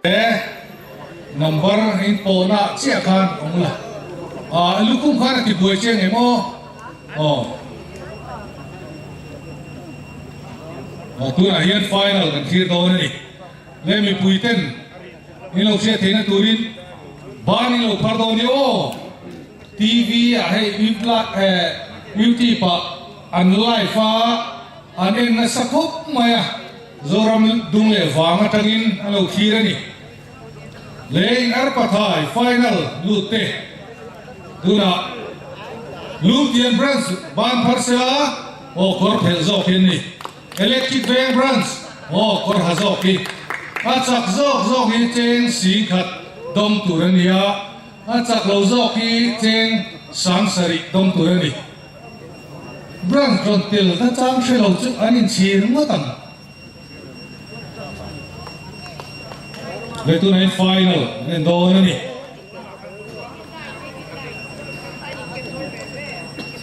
E number in pawhna chiah khan awm la. Ah lukhum khan a ti buai chiang em aw? Aw. Aw tunah hian final kan thlir dawn a ni. Le mipui ten in lo hriat theihna turin ban in lo phar dawn ni aw. TV ah hei YouTube ah an live a an en nasa khawp mai a. Zoram dung leh vang atangin a lo thlir a ni. Leng Arpathai final lut te tunah Lungtian Branch ban phar sela aw kawr phelh zawk hi an ni. Electric Veng Branch aw kawr ha zawk hi a chak zawk zawk hi cheng singkhat dawm tur a ni a, a chak lo zawk hi cheng sangsarih dawm tur a ni. Branch rawn tel na chang hre lo chu an inchhir ngawt ang. Hei tunah hian final an en dawn a ni.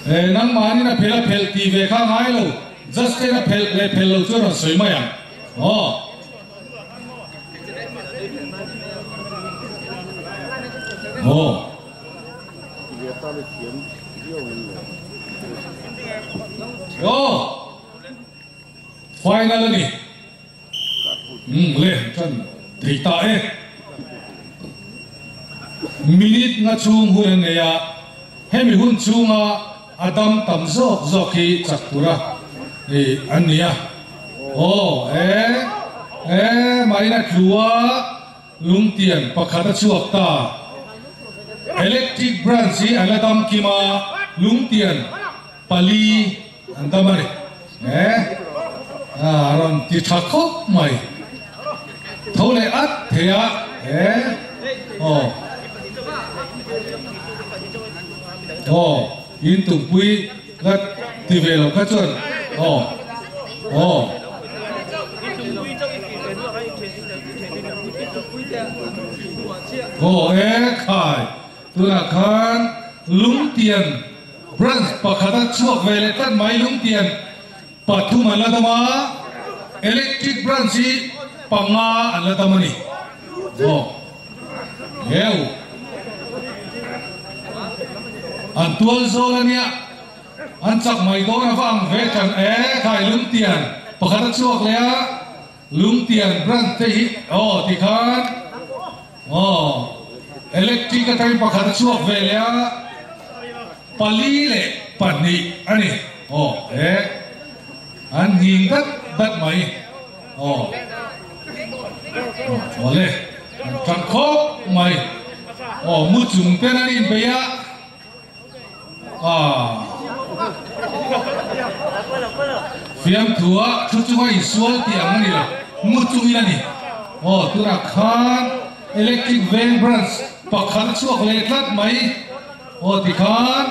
He nangmahnin a phel a phelh tih ve kha ngai lo, just ten a phelh leh phelh lo chu a rawn sawi mai ang. Aw. Aw. Aw Final a ni. Umm le tan thei ta e. Minute nga chhung hun an nei a, hemi hun chhunga a dam tam zawk zawk hi chak tura an ni a. Aw e e mahina tlu a. Lungtian pakhat a chhuak ta. Electric branch hi an la dam kim a, lungtian pali an dam a ni. He a rawn ti tha khawp mai. Tho leh at thei a, he aw aw in tumpui la ti ve lo kha chuan aw aw. Aw e khai, tunah khan Lungtian branch pakhata chhuak ve leh tlat mai Lungtian pathum an la dam a, Electric branch hi panga an la dam a ni. Aw heu an tual zawl a nia. An chak mai dawn a va ang ve tan e khai Lungtian pakhat a chhuak leh a Lungtian branch te hi aw ti khan aw electric atangin pakhat a chhuak ve leh a pali leh pahnih a ni aw e an nghing dat dat mai aw awle an tang khawp mai aw mu chung ten an inbei a. Fiamthua thu chunga insual tih ang a ni lo, mu chungin a ni. Aw, tunah khan Electric Veng Branch pakhat a chhuak leh tlat mai. Aw, tikhan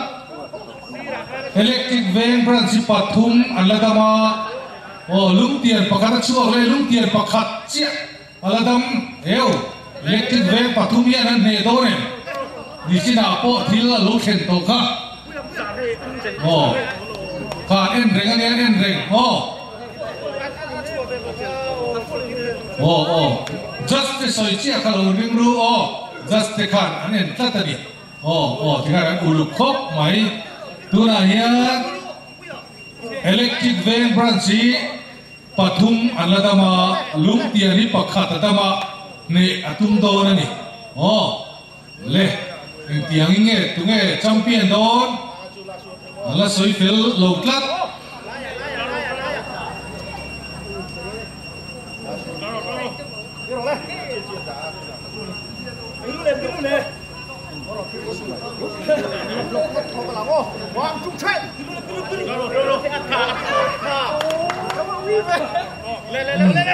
Electric Veng Branch hi pathum an la dam a. Aw, Lungtian pakhat a chhuak leh Lungtian pakhat chiah. A la dam eu, electric veng pathum hian an hneh dawn em? Nichinah pawh thil a lo thlen tawh kha. Aw, kha an en reng a nia, an en reng. Aw, aw, aw, judge te sawi chiah kha lo ring ru aw, judge te khan an en tlat a ni. Aw, aw, tikhan an uluk khawp mai. Tunah hian electric veng branch hi Pathum an la dam a, Lungtian hi pakhat a dam a, hneh a tum dawn a ni. Aw, le, engtiang in nge tunge champion dawn? A la sawi fel lo tlat.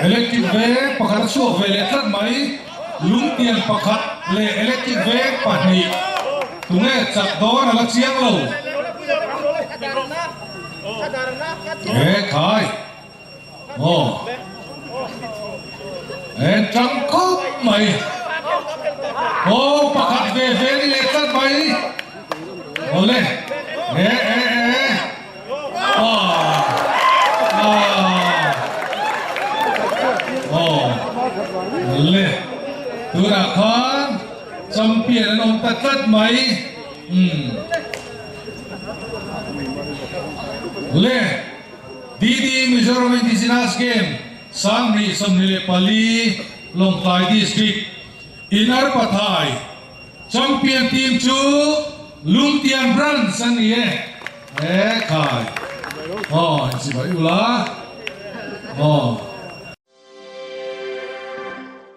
Electric veng pakhat a chhuak ve leh tlat mai, lungtian pakhat leh electric veng pahnih tunge chak dawn a la chiang lo. He khai. Aw he tang khawp mai aw pakhat ve ve ni leh tlat mai awle e e e ah ah aw le. Tunah khan champion an awm ta tlat mai. Umm. Le DD Mizoram Indigenous Game 2024 Lawngtlai District in Arpathai Champion team chu Lungtian Branch a ni e. E khai. Aw, insi bai ula. Aw.